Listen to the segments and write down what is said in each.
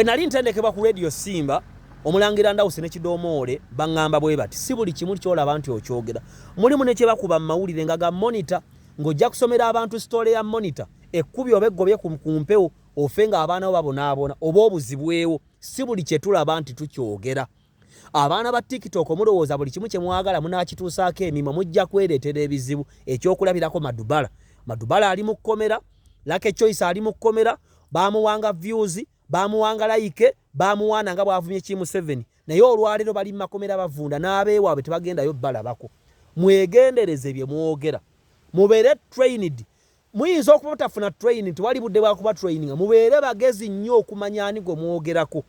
Bwe nali ntendekebwa ku Radio Simba, Omulangira Ndawusi ne Kidomoole baŋŋamba bwe bati, si buli kimu ky'olaba nti okyogera. Mulimu ne kye bakuba mu mawulire nga ga Monitor, ng'ojja kusomera abantu sitoole ya Monitor ekkubye oba eggobye ku mpewo ofe ng'abaana bo babonaabona oba obuzibwewo. Si buli kye tulaba nti tukyogera. Abaana ba TikTok mulowooza buli kimu kye mwagala munaakituusaako emimwa, mujja kwereetera ebizibu. Ekyokulabirako Madubala. Madubala ali mu kkomera, Lucky Choice ali mu kkomera, baamuwanga views, baamuwanga like, baamuwaana nga bw'avumye ki Museveni. Naye olwaleero bali mu makomera bavunda n'abeewaabwe tebagendayo balabako. Mwegendereze bye mwogera. Mubeere trained. Muyinza okuba mutafuna training, tewali budde bwa kuba traininga. Mubeere bagezi nnyo okumanya ani gwe mwogerako.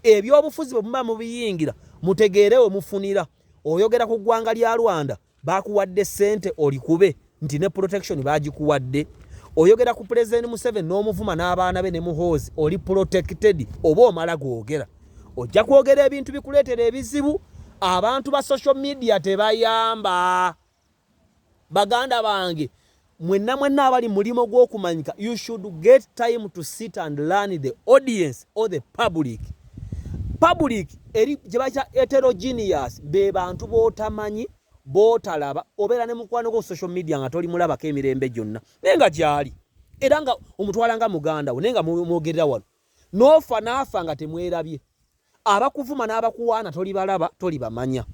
Ebyobufuzi bwe muba mubiyingira, mutegeere we mufunira. Oyogera ku ggwanga lya Rwanda, bakuwadde ssente olikube nti ne protection bagikuwadde. Oyogera ku Pulezidenti Museveni n'omuvuma n'abaana be ne Muhoozi, oli protected oba omala googera. Ojja kwogera ebintu bikuleetera ebizibu. Abantu ba social media tebayamba. Baganda bange, mwenna mwenna abali mulimo gw'okumanyika, you should get time to sit and learn the audience or the public. Public eri gye bayita heterogeneous, be bantu b'otamanyi, b'otalaba. Obeera ne mukwano gwo social media nga tolimulabako emirembe gyonna, naye nga gy'ali, era nga omutwala nga muganda wo, naye nga mwogerera wano, n'ofa n'afa nga temwerabye. Abakuvuma n'abakuwaana tolibalaba, tolibamanya.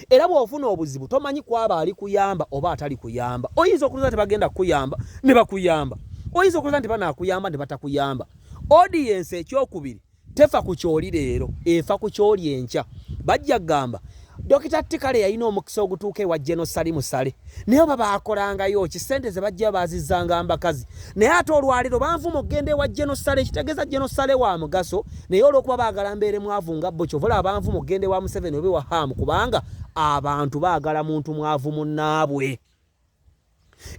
Era bw'ofuna obuzibu tomanyi kwaba ali kuyamba oba atali kuyamba. Oyinza okulowooza nti bagenda kukuyamba ne bakuyamba, oyinza okulowooza nti banaakuyamba ne batakuyamba. Audience ekyokubiri tefa ku kyoli leero, efa ku kyoli enkya. Bajja kugamba Dokita T kale yalina omukisa ogutuuka ewa General Salim Saleh, naye oba baakolangayo ki, ssente ze bajja baazizanga mbakazi. Naye ate olwaleero banvuma okugenda ewa General Saleh, kitegeeza General Saleh wa mugaso, naye olw'okuba baagala mbeere mwavu nga bo, kyova olaba banvuma okugenda ewa Museveni oba ewa Ham, kubanga abantu baagala muntu mwavu munnaabwe.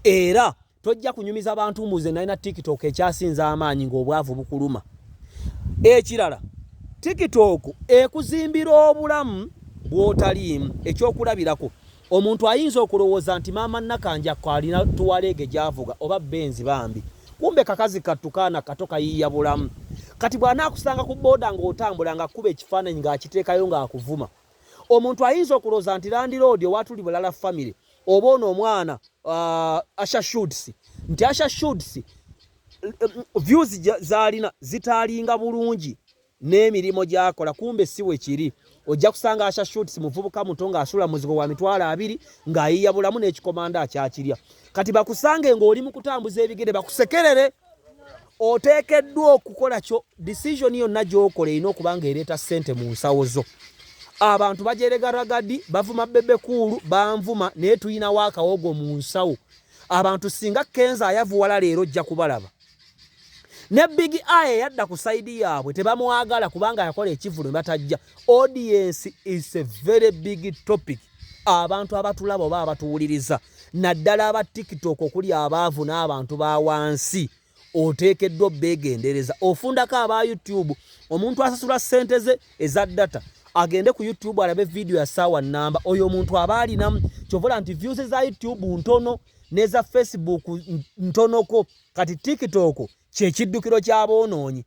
Era tojja kunyumiza bantu mbu nze nalina TikTok ekyasinza amaanyi ng'obwavu bukuluma. Ekirala, TikTok ekuzimbira obulamu bw'otaliimu. Ekyokulabirako, omuntu ayinza okulowooza nti maama Nakanjakko alina tuwaleege gy'avuga oba Benz bambi, kumbe kakazi kattu kaana kato kayiiya bulamu. Kati bw'anaakusanga ku booda ng'otambula ng'akuba ekifaananyi ng'akiteekayo ng'akuvuma. Omuntu ayinza okulowooza nti landiroodi owa Tuli Bulala family oba ono omwana Asha Shoots, nti Asha Shoots views z'alina zitaalinga bulungi n'emirimu gy'akola, kumbe si we kiri. Ojja kusanga Asha Shoots muvubuka muto ng'asula muzigo wa 200,000 ng'ayiiya bulamu n'ekikomanda akyakirya. Kati bakusange ng'oli mu kutambuza ebigere bakusekerere. Oteekeddwa okukola kyo decision yonna gy'okola erina okuba ng'ereeta ssente mu nsawo zo. Abantu bajerega ragadi, bavuma Bebe Cool, banvuma, naye tulinawo akawogo mu nsawo. Abantu singa Kenzo ayavuwala leero ojja kubalaba. Ne Big Eye eyadda ku sayidi yaabwe tebamwagala kubanga yakola ekivvulu ne batajja. Audience is a very big topic. Abantu abatulaba oba abatuwuliriza, naddala aba TikTok okuli abaavu n'abantu ba wansi, oteekeddwa obeegendereza. Ofundako aba YouTube, omuntu asasula ssente ze eza data agende ku YouTube alabe vidiyo ya ssaawa nnamba, oyo omuntu aba alinamu. Kyova olaba nti views za YouTube ntono n'eza Facebook ntonoko. Kati TikTok kye kiddukiro ky'aboonoonyi.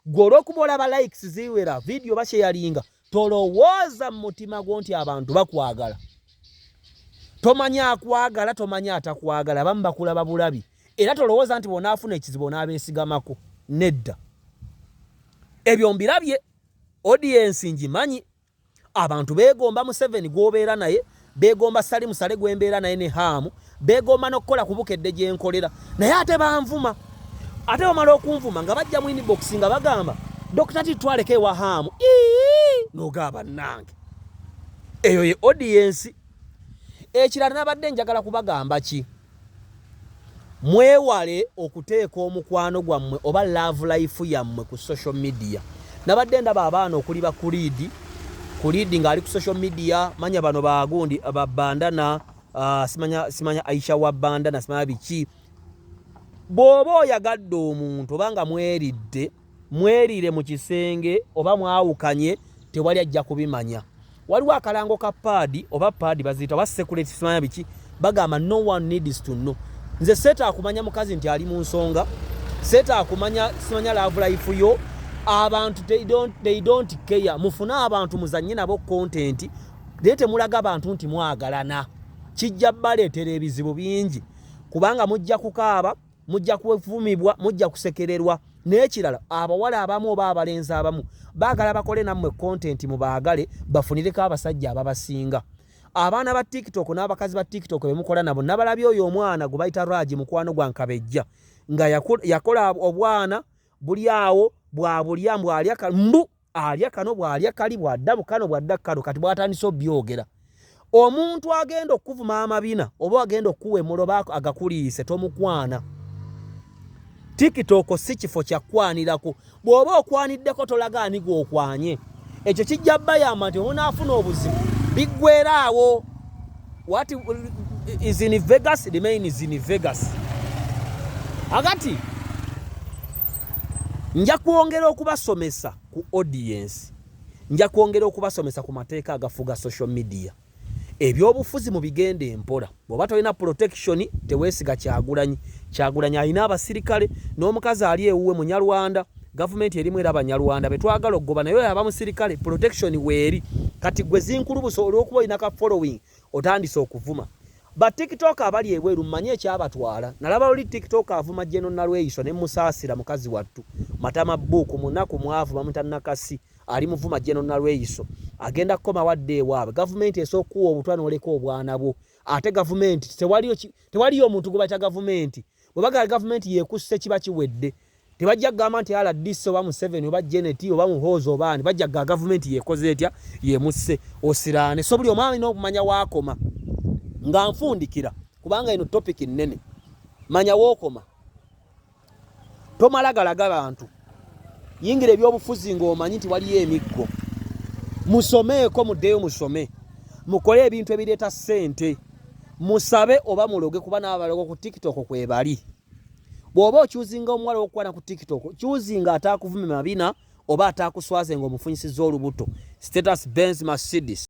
Gwe olw'okuba olaba likes ziwera, vidiyo bakyeyalinga, tolowooza mu mutima gwo nti abantu bakwagala. Tomanyi akwagala, tomanyi atakwagala, abamu bakulaba bulabi. Era tolowooza nti bw'onaafuna ekizibu onaabeesigamako. Nedda. Ebyo mbirabye, audience ngimanyi. Abantu beegomba Museveni gw'obeera naye, beegomba Salim Saleh gwe mbeera naye ne Haamu, beegomba n'okukola ku Bukedde gye nkolera, naye ate banvuma. Ate bamala okunvuma nga bajja mu inbox nga bagamba Dokita T twaleko ewa Haamu. Ii, n'ogamba bannange. Eyo ye audience. Ekirala nabadde njagala kubagamba ki? Mwewale okuteeka omukwano gwammwe oba love life yammwe ku social media. Nabadde ndaba abaana okuli ba Kulidi, Kulidi ng'ali ku social media, manya bano bagundi ba bandana, simanya Aisha wa bandana, simanya biki. Bw'oba oyagadde omuntu oba nga mweridde, mwerire mu kisenge oba mwawukanye, tewali ajja kubimanya. Waliwo akalango ka paadi oba paadi baziyita oba security simanya biki, bagamba no one needs to know. Nze seetaaga kumanya mukazi nti ali mu nsonga, seetaaga kumanya simanya love life yo. Abantu they don't care. Mufune abantu muzanye nabo content, naye temulaga bantu nti mwagalana. Kijja baleetera ebizibu bingi, kubanga mujja kukaaba, mujja kuvumibwa, mujja kusekererwa. N'ekirala, abawala abamu oba abalenzi abamu baagala bakole nammwe content, mubaagale bafunireko abasajja ababasinga. Abaana ba TikTok n'abakazi ba TikTok bemukola nabo, nabalabye oyo omwana gwe bayita Raji, mukwano gwa Nkabejja, nga yakola obwana buli awo bwabulya, mbwalya mbu alya kano, bwalya kali, bwadda kano, bwadda kano. Kati bwatandise obyogera, omuntu agenda okuvuma amabina oba agenda okuwemula oba agakuliise, tomukwana. TikTok si kifo kyakwanirako. Bw'oba okwaniddeko, tolaga ani gw'okwanye. Ekyo kijja bayamba nti omunaafuna obuzibu biggweraawo. What is in Vegas remains in Vegas. Agati nja kwongera okubasomesa ku audience, nja kwongera okubasomesa ku mateeka agafuga social media. Ebyobufuzi mu bigenda empola. Bw'oba tolina protection, teweesiga Kyagulanyi. Kyagulanyi alina abasirikale n'omukazi ali ewuwe Munyarwanda. Gavumenti erimu era Banyarwanda betwagala okugoba, naye oyo aba musirikale, protection weeri. Kati gwe zinkulubusa olw'okuba olina ka following, otandise okuvuma ba TikTok abali ebweru. Mmanyi ekyabatwala. Nalaba oli TikTok avuma Jeno Nalweyiso ne musaasira mukazi wattu, matama buuku, munaku, mwavu, bamuta Nakasi, ali muvuma Jeno Nalweyiso. Agenda kukoma wadde ewaabwe. Gavumenti esooka okuwa obutwa n'oleka obwana bwo. Ate gavumenti tewaliyo omuntu gwe batya. Gavumenti bwe bagala, gavumenti yekusse, kiba kiwedde. Tebajja kugamba nti RDC oba Museveni oba Janet oba Muhoozi oba ani. Bajja kugaa gavumenti yekoze etya, yemusse, osiraane. So buli omu alina okumanya waakoma. Nga nfundikira, kubanga eno topic nnene, manya wookoma, tomala galaga bantu. Yingira ebyobufuzi ng'omanyi nti waliyo emiggo. Musomeeko, muddeyo musome, mukole ebintu ebireeta ssente, musabe oba muloge, kuba n'abalogo ku TikTok kwebali. Bw'oba okyuzinga omuwala okukwana ku TikTok, kyuzinga ataakuvume mabina oba ataakuswaze ng'omufunyisiza olubuto. Status, Benz, Mercedes.